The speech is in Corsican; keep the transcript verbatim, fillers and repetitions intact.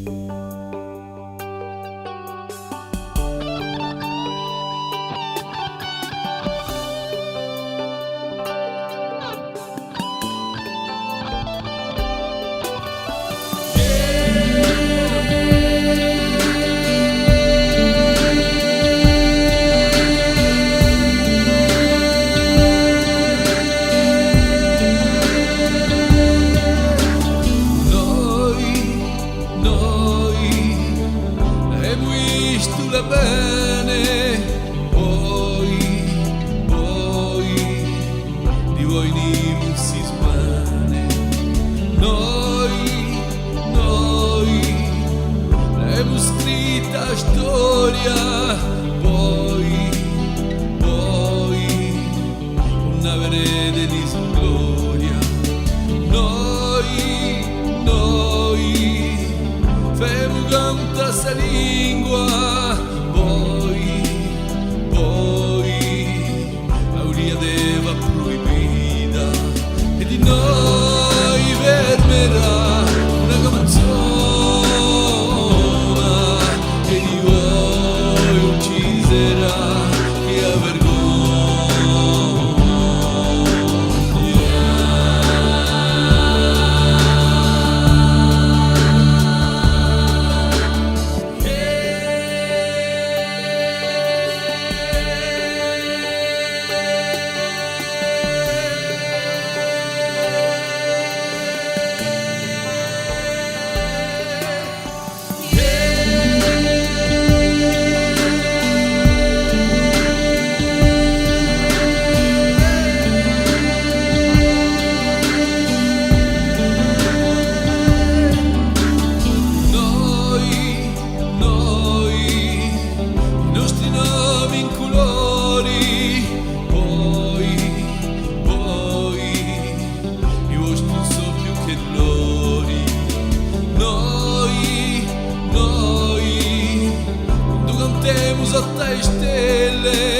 Noi, noi, emu vistu l'avvene, poi, poi, di voi nimu si svane. Noi, noi, l'emu scritta a storia, poi, poi, ùn averete nisunu gloria. Noi, noi, femu cantà sta lingua, voi, voi, a vuliate fà pruibita, è di noi fermerà una canzona, è di voi ucciderà chì a vergogna. Noi, noi, i nostri nomi in culori, voi, voi, i vostri ùn sò più chè dolori. Noi, noi, quandu cantemu sottu à e stelle,